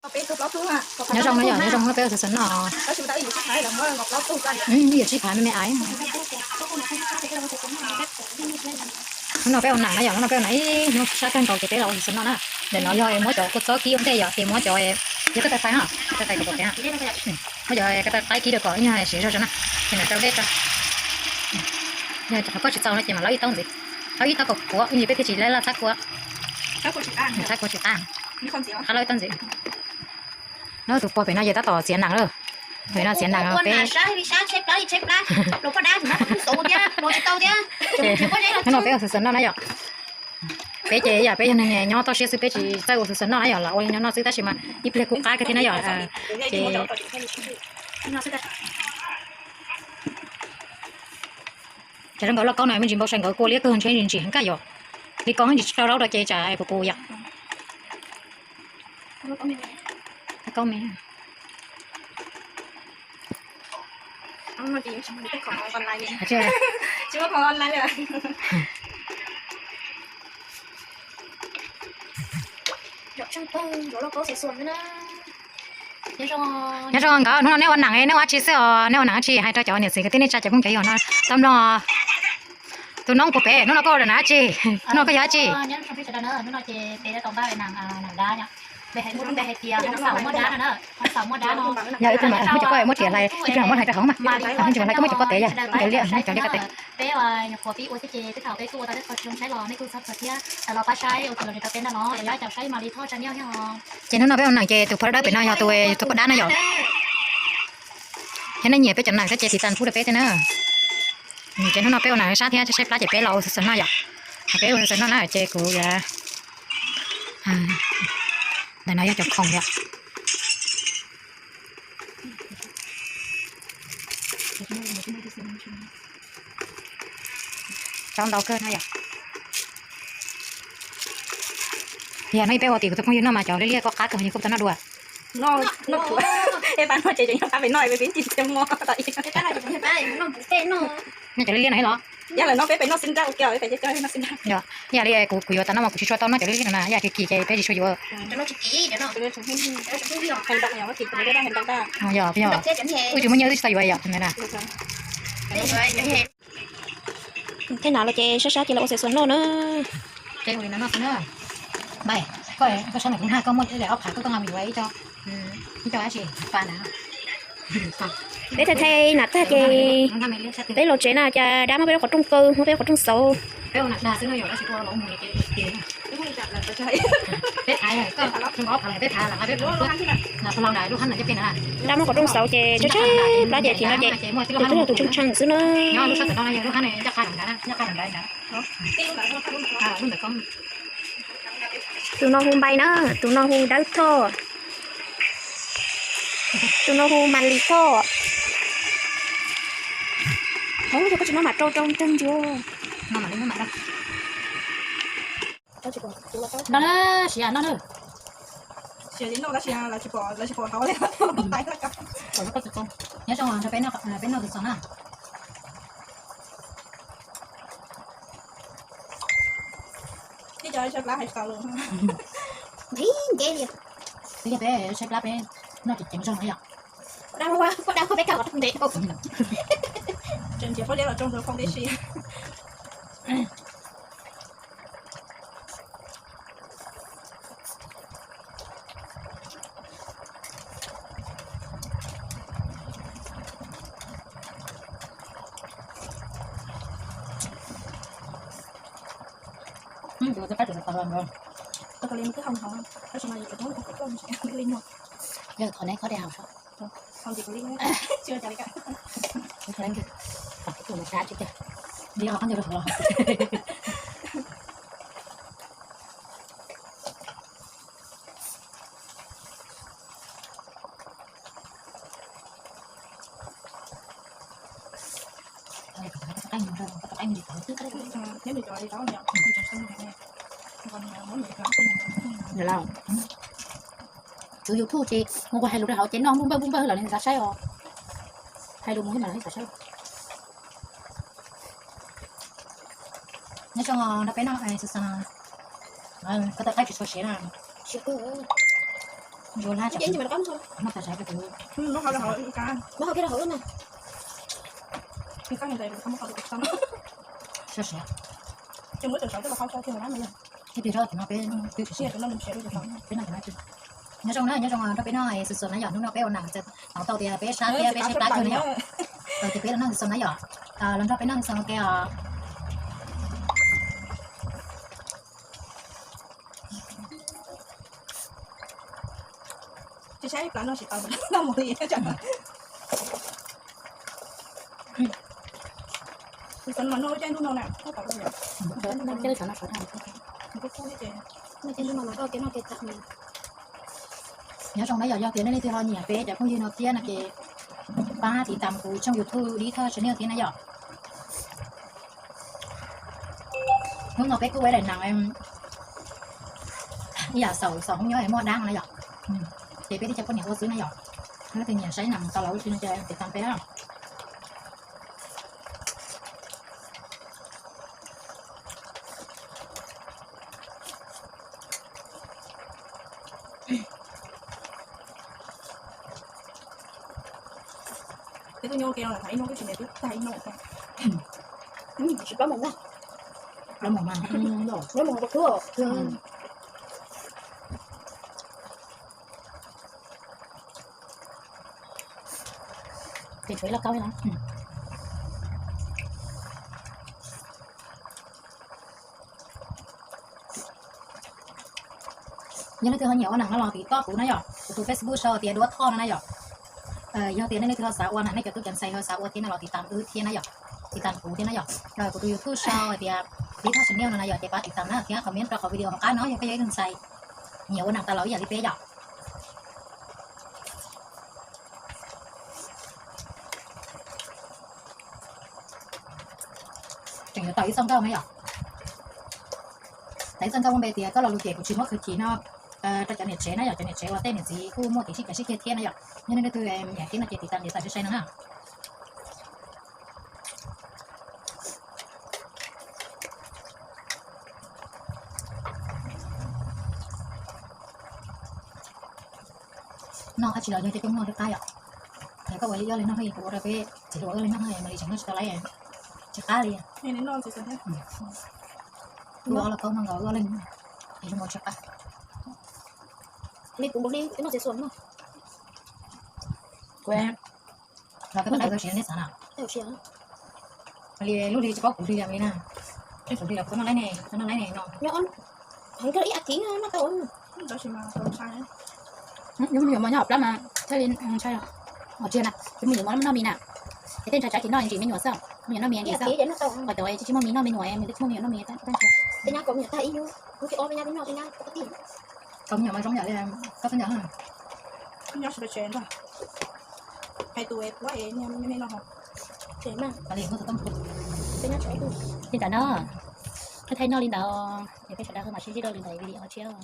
Nyob zoo no yom, nyob zoo no peb ua xov xwm no. Ib yam tsib phav me me aiv. Hnub no peb ua nam na yom, hnub no peb ua nam ib hnub sab kawg nkaus ces peb los ua xov xwm no na. Ntawm no yog muab cov kua txob kib ua ntej yom, ces muav cov, yog koj tau qaib na, tau qaib kom pom kev na. Muab cov koj tau qaib kib rau kom ib nyuag siav zog na, ces mam rau dej rau. Yog qhov koj tsis txaus no ces mam lawv ib taub ntxiv, lawv ib taub kom kuav ib ntsis peb thiaj tsis laj txhab kua. Txhab kua tsis qab, qab lawv ib taub ntxiv. No tus pog pem no ces tab tom txiav nam lawm. Pem no txiav nam peb. Hnub no peb ua xov xwm no na yom. Peb ces yam peb yog neeg nyob toj siab xwb peb tsis txawj ua xov xwm no na yom, los ua li no no xwb tab sis mas ib pliag kuj qab kawg thiab na yom. Ces tsam zoo nkaus lauj kaub no me ntsis npau sai nkawd kua liab kawg ntshe ntsim ntsim heev kawg yom. Li ko ntsis tsis rau laub rau ces tsam puas puas yom. Kaub me. Nyob zoo nkawd, hnub no neb ua nam, neb ua dab tsi xwb os, neb ua nam dab tsi hais rau cov niam txiv kwv tij neej tsa cov phooj cov ywg no tau mloog. Tus noob puag pem, hnub no koj ua nam dab tsi? Hnub no koj yog dab tsi? Yog ib pliag mam muab cov koj muab riam hlais, ib pliag mam muab hlais rau hauv mas, cov liab, cov liab ko tes. Ces hnub no peb ua nam ces tus phauj dawb dawb pem no yog tus, tus poj dab no yom. Yog nej nyiam peb cov nam thiab ces tiv tas pub rau peb thiab na. Ces hnub no peb ua nam sab thiab saib plab ces peb los ua xov xwm no yom. Peb ua xov xwm no na ces kuv, ntawm no yog cov khoom yom. Tau ntau kawg no yom. Yog no peb ua tim kuv tus phooj ywg noj mas cov liab liab ko qab kawg, yus kuj tau noj dua. Peb pab no ces nyob pab pem no peb pib ncig txias mos. Noj cov liab liab no los? Yog lawm no peb pem noj xib nrab ua ke, peb pem noj xib nrab. Yog li kuv, kuv yuav tas no mas kuv tsis tshua tau noj cov liab liab no na, yam kiag kis ces peb tsis tshua yuav. Yog, yog, wb tsis muaj nyiaj wb tsis tau yuav yom. Tej no los ces sab sab ces los ua xov xwm no na. Peb ua li no no xwb na. Npais, koj, koj sab nam kuv haj koj muaj ib daim ob phav koj, koj nqa mus yuav ib co, ib co dab tsi pa na. Peb thaij thaij nam tag ces peb los tsev na, cas dab muab peb lub qhov rooj kaw, muab peb qhov rooj xauv. Peb ua nam dag xwb no yom, dab tsis ua los mus ces peb thaiv, peb thaiv, peb thaiv, peb, lub hab na, lub hab na coj peb na. Dab muab qhov rooj xauv ces tshaib tshaib plab ces tim no ces tus tub yog tus tsheej tsheej xwb na. Tus no hu Npai na, tus no hu Dawb Thoj, tus no hu Mas Lis Thoj. Yog koj tsis noj mam rau rau ntseg ntsuag. No na, siav no na. Nyob zoo, peb noj xov xwm na. Twb yog peb saib plab peb noj tseem ceev zog na yom. Poj dab, poj dab peb kaw qhov rooj ntev. Tseem nrhiav poj liab los tsoo rau phoo tib si. Yog thov neb qhov dej haus. Li qhov qab ntawd rau hauv los. Tus YouTube ces mus hais lus rau hauv ces noj npuj npawg npuj npawg los nws xav saib os. Hais lus mus mas los xav saib. Nyob zoo no peb noj xov xwm, koj tau qaib tsis tshua siav na. Ntsuag lab, muab tas sav rau kuv, muab hau kiag rau hauv lub na. Sab siav. Ib pliag zog tim no peb twb tsis siav, peb noj tim no. Nyob zoo na, nyob zoo rau peb noj xum xum na yom, hnub no peb ua neej tau tias peb sab thiab peb sab plab kawg na yom. Tau tias peb los noj xum xum na yom, los nrog peb noj xum xum ua ke os. Nyob zoo na yom, yog tias nej leej twg ho nyiam peb cov phooj ywg no thiab no ces pab tiv tam kuv tshooj YouTube Dib Thoj Channel thiab na yom. Hnub no peb kuj ua daim neem ib yam xaus xaus hoob nyob muaj dab na yom. Ces peb tib cov poj niam ua xwb na yom. Leej twg nyiam saib neem tau los ua si no ces tiv tam peb na. Tsis pab mus na. Pab mus mas. Pab mus qhov qhua. Ces tshuav ib lauj kaub li no. Yog leej twg ho nyiam ua neem no los tiv toj kuv na yom, kuv tus Facebook sau tias Duab Thoj no na yom. Yog tias nej leej twg ho xav ua na, nej cov tub cov ntxhais ho xav ua thiab no los tiv tam wb thiab na yom, tiv tam kuv thiab na yom. Kuv tus YouTube sau hais tias Dib Thoj Channel no na yom, ces pab tiv tam na thiab comment rau qhov video hauv qab no yog koj yog ib tug ntxhais nyiam ua neem tas los ib yam li peb yom. Tseem yuav tau ib txoj nkauj na yom. Tau ib txoj nkauj muaj npe tias koj lo lus ces kuv tsis muab khwv chim no rau cov niam tsev na yom, cov niam tsev uas tej niam txiv kuj muaj kev sib cav sib ceg thiab na yom. Yog nej leej twg nyiam thiab no ces tiv tam tiv tam sai sai no na. Noj dab tsi los yog coj coj noj thiab qab yom. Yog koj ua ib ob leeg noj, kuv ua rau peb txiv hluas ua ib leeg noj, Malis tseem noj tsis tau li, tsis qab li. Ua ob los kaub noj nkaus ib ob leeg, es zoo nkaus tsis qab. Li kuv npaum li peb noj txiv xuas no. Los peb koj dais koj siav nej xav na. Li lub hli tsis paub kuv hli li na. Tej kuv hli los kuv noj laib ne, noj laib ne no. Heev kawg ib a kiv noj tau. Yus me nyuam mos nyob hauv plab mas thiaj li ntshai. Os tsis na, yus me nyuam mos noj mis na. Es tej ntshai tsam tsis noj ntsim me nyuam xwb, me nyuam noj mis ntsim xwb. Qhov cov tsis muaj mis noj me nyuam, tsis muaj me nyuam noj mis. Tej nyab kaus me nyuam tag ib hnub, hnub thib ob peb nyab twb noj tej nyab. Kaus me nyuam mas zoo yam li koj xeeb yam na. Li ntawd no, peb thaij noj li ntawd, es peb sawv daws ho mam sib ntsib dua li ntawd video tshiab.